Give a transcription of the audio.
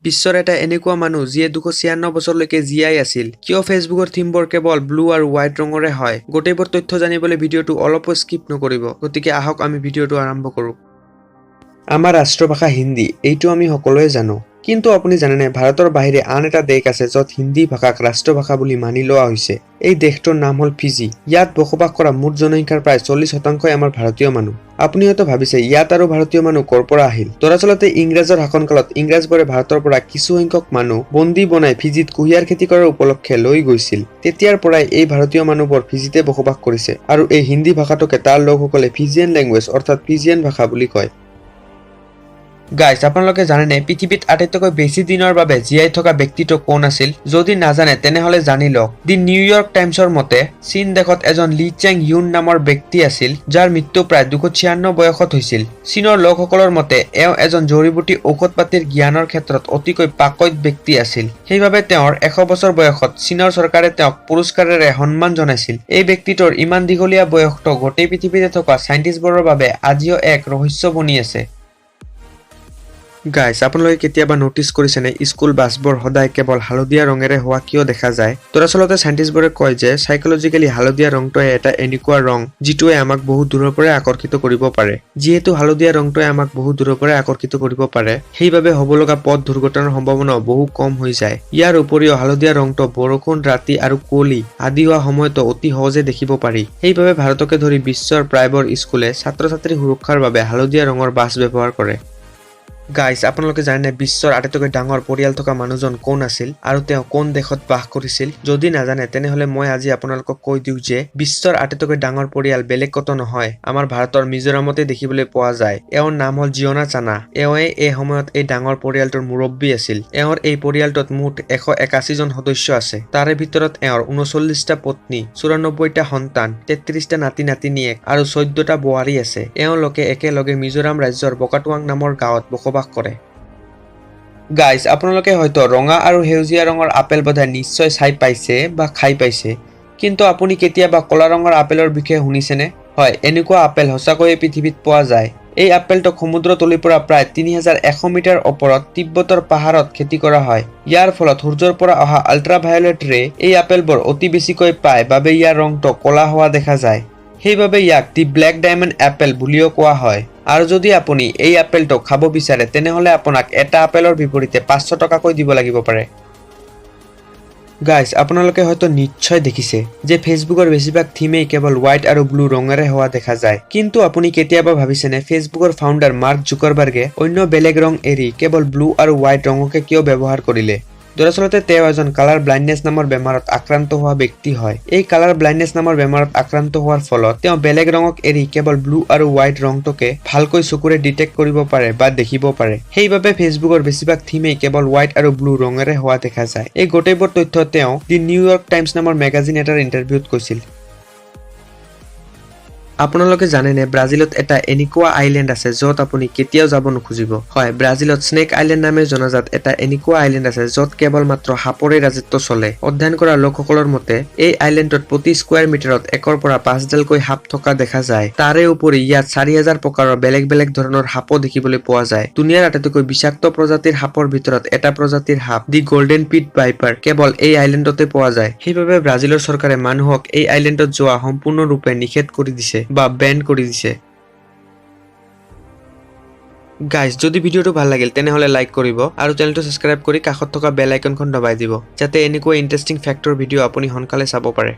বিশ্বৰ এটা এনেকুৱা মানুহ যিয়ে 296 বছৰলৈকে জীয়াই আছিল। কিয় ফেচবুকৰ থিমবোৰ কেৱল ব্লু আৰু হোৱাইট ৰঙৰে হয়? গোটেইবোৰ তথ্য জানিবলৈ ভিডিঅ'টো অলপো স্কিপ নকৰিব। গতিকে আহক, আমি ভিডিঅ'টো আৰম্ভ কৰোঁ। আমাৰ ৰাষ্ট্ৰভাষা হিন্দী, এইটো আমি সকলোৱে জানো। কিন্তু আপুনি জানেনে, ভাৰতৰ বাহিৰে আন এটা দেশ আছে য'ত হিন্দী ভাষাক ৰাষ্ট্ৰভাষা বুলি মানি লোৱা হৈছে? এই দেশটোৰ নাম হ'ল ফিজি। ইয়াত বসবাস কৰা মুঠ জনসংখ্যাৰ প্ৰায় 40%ই আমাৰ ভাৰতীয় মানুহ। আপুনি হয়তো ভাবিছে, ইয়াত আৰু ভাৰতীয় মানুহ ক'ৰ পৰা আহিল? দৰাচলতে ইংৰাজৰ শাসনকালত ইংৰাজবোৰে ভাৰতৰ পৰা কিছু সংখ্যক মানুহ বন্দী বনাই ফিজিত কুঁহিয়াৰ খেতি কৰাৰ উপলক্ষে লৈ গৈছিল। তেতিয়াৰ পৰাই এই ভাৰতীয় মানুহবোৰ ফিজিতে বসবাস কৰিছে আৰু এই হিন্দী ভাষাটোকে তাৰ লোকসকলে ফিজিয়ান লেংগুৱেজ অৰ্থাৎ ফিজিয়ান ভাষা বুলি কয়। গাইজ, আপোনালোকে জানেনে পৃথিৱীত আটাইতকৈ বেছি দিনৰ বাবে জীয়াই থকা ব্যক্তিটো কোন আছিল? যদি নাজানে, তেনেহলে জানি লওক। দি নিউয়ৰ্ক টাইমছৰ মতে চীন দেশত এজন লি চেং ইউন নামৰ ব্যক্তি আছিল, যাৰ মৃত্যু প্ৰায় 296 বয়সত হৈছিল। চীনৰ লোকসকলৰ মতে এওঁ এজন জড়ী-বুটী ঔষধ পাতিৰ জ্ঞানৰ ক্ষেত্ৰত অতিকৈ পাকৈত ব্যক্তি আছিল। সেইবাবে তেওঁৰ 100 বছৰ বয়সত চীনৰ চৰকাৰে তেওঁক পুৰস্কাৰেৰে সন্মান জনাইছিল। এই ব্যক্তিটোৰ ইমান দীঘলীয়া বয়সটো গোটেই পৃথিৱীতে থকা চাইণ্টিষ্টবোৰৰ বাবে আজিও এক ৰহস্য বনি আছে। গাইজ, আপোনালোকে কেতিয়াবা নটিচ কৰিছেনে, স্কুল বাছবোৰ সদায় কেৱল হালধীয়া ৰঙেৰে হোৱা কিয় দেখা যায়? দৰাচলতে চাইণ্টিষ্টবোৰে কয় যে চাইকলজিকেলি হালধীয়া ৰংটোৱে এটা এনেকুৱা ৰং যিটোৱে আমাক বহু দূৰৰ পৰাই আকৰ্ষিত কৰিব পাৰে। যিহেতু হালধীয়া ৰংটোৱে আমাক বহু দূৰৰ পৰাই আকৰ্ষিত কৰিব পাৰে, সেইবাবে হ'ব লগা পথ দুৰ্ঘটনাৰ সম্ভাৱনাও বহু কম হৈ যায়। ইয়াৰ উপৰিও হালধীয়া ৰংটো বৰষুণ, ৰাতি আৰু কুঁৱলী আদি হোৱা সময়তো অতি সহজে দেখিব পাৰি। সেইবাবে ভাৰতকে ধৰি বিশ্বৰ প্ৰায়বোৰ স্কুলে ছাত্ৰ ছাত্ৰীৰ সুৰক্ষাৰ বাবে হালধীয়া ৰঙৰ বাছ ব্যৱহাৰ কৰে। গাইজ, আপোনালোকে জানেনে বিশ্বৰ আটাইতকৈ ডাঙৰ পৰিয়াল থকা মানুহজন কোন আছিল আৰু তেওঁ কোন দেশত বাস কৰিছিল? যদি নাজানে, তেনেহলে মই আজি আপোনালোকক কৈ দিওঁ যে বিশ্বৰ আটাইতকৈ ডাঙৰ পৰিয়াল বেলেগ ক'তো নহয়, আমাৰ ভাৰতৰ মিজোৰামতে দেখিবলৈ পোৱা যায়। এওঁৰ নাম হ'ল জিঅনা চানা। এওঁৱে এই সময়ত এই ডাঙৰ পৰিয়ালটোৰ মুৰব্বী আছিল। এওঁৰ এই পৰিয়ালটোত মুঠ 181জন সদস্য আছে। তাৰে ভিতৰত এওঁৰ 39টা পত্নী, 94টা সন্তান, 33টা নাতি নাতিনীয়েক আৰু 14টা বোৱাৰী আছে। এওঁলোকে একেলগে মিজোৰাম ৰাজ্যৰ বকাটুৱাং নামৰ গাঁৱত বসবাস কৰে। গাইজ, আপোনালোকে হয়তো ৰঙা আৰু সেউজীয়া ৰঙৰ আপেল বোধহয় নিশ্চয় চাই পাইছে বা খাই পাইছে। কিন্তু আপুনি কেতিয়াবা ক'লা ৰঙৰ আপেলৰ বিষয়ে শুনিছেনে? হয়, এনেকুৱা আপেল সঁচাকৈয়ে পৃথিৱীত পোৱা যায়। এই আপেলটোক সমুদ্ৰ তলিৰ পৰা প্ৰায় 3100 মিটাৰ ওপৰত তিব্বতৰ পাহাৰত খেতি কৰা হয়। ইয়াৰ ফলত সূৰ্যৰ পৰা অহা আল্ট্ৰাভায়লেট ৰে এই আপেলবোৰ অতি বেছিকৈ পায় বাবে ইয়াৰ ৰংটো ক'লা হোৱা দেখা যায়। সেইবাবে ইয়াক দি ব্লেক ডায়মণ্ড এপেল বুলিও কোৱা হয়। আৰু যদি আপুনি এই আপেলটো খাব বিচাৰে, তেনেহলে আপোনাক এটা আপেলৰ বিপৰীতে 500 টকাকৈ দিব লাগিব পাৰে। গাইজ, আপোনালোকে হয়তো নিশ্চয় দেখিছে যে ফেচবুকৰ বেছিভাগ থিমেই কেৱল হোৱাইট আৰু ব্লু ৰঙেৰে হোৱা দেখা যায়। কিন্তু আপুনি কেতিয়াবা ভাবিছেনে, ফেচবুকৰ ফাউণ্ডাৰ মাৰ্ক জুকাৰবাৰ্গে অন্য বেলেগ ৰং এৰি কেৱল ব্লু আৰু হোৱাইট ৰঙকে কিয় ব্যৱহাৰ কৰিলে? দৰাচলতে তেওঁ এজন কালাৰ ব্লাইণ্ডনেছ নামৰ বেমাৰত আক্ৰান্ত হোৱা ব্যক্তি হয়। এই কালাৰ ব্লাইণ্ডনেছ নামৰ বেমাৰত আক্ৰান্ত হোৱাৰ ফলত তেওঁ বেলেগ ৰঙক এৰি কেৱল ব্লু আৰু হোৱাইট ৰংটোকে ভালকৈ চকুৰে ডিটেক্ট কৰিব পাৰে বা দেখিব পাৰে। সেইবাবে ফেচবুকৰ বেছিভাগ থিমেই কেৱল হোৱাইট আৰু ব্লু ৰঙেৰে হোৱা দেখা যায়। এই গোটেইবোৰ তথ্য তেওঁ দি নিউয়ৰ্ক টাইমছ নামৰ মেগাজিন এটাৰ ইণ্টাৰভিউত কৈছিল। আপোনালোকে জানেনে, ব্ৰাজিলত এটা এনেকুৱা আইলেণ্ড আছে য'ত আপুনি কেতিয়াও যাব নোখোজিব? হয়, ব্ৰাজিলত স্নেক আইলেণ্ড নামে জনাজাত এটা এনেকুৱা আইলেণ্ড আছে য'ত কেৱল মাত্ৰ সাপৰে ৰাজত্ব চলে। অধ্যয়ন কৰা লোকসকলৰ মতে এই আইলেণ্ডত প্ৰতি স্কুৱেৰ মিটাৰত একৰ পৰা পাঁচডালকৈ সাপ থকা দেখা যায়। তাৰে উপৰি ইয়াত 4000 প্ৰকাৰৰ বেলেগ বেলেগ ধৰণৰ সাপো দেখিবলৈ পোৱা যায়। দুনিয়াৰ আটাইতকৈ বিষাক্ত প্ৰজাতিৰ সাপৰ ভিতৰত এটা প্ৰজাতিৰ সাপ দি গল্ডেন পিট ভাইপাৰ কেৱল এই আইলেণ্ডতে পোৱা যায়। সেইবাবে ব্ৰাজিলৰ চৰকাৰে মানুহক এই আইলেণ্ডত যোৱা সম্পূৰ্ণৰূপে নিষেধ কৰি দিছে বা বেন কৰি দিছে। গাইজ, যদি ভিডিঅ'টো ভাল লাগিল, তেনেহ'লে লাইক কৰিব আৰু চেনেলটো ছাবস্ক্ৰাইব কৰি কাষত থকা বেল আইকনখন দবাই দিব, যাতে এনেকুৱা ইণ্টাৰেষ্টিং ফেক্টৰ ভিডিঅ' আপুনি সোনকালে চাব পাৰে।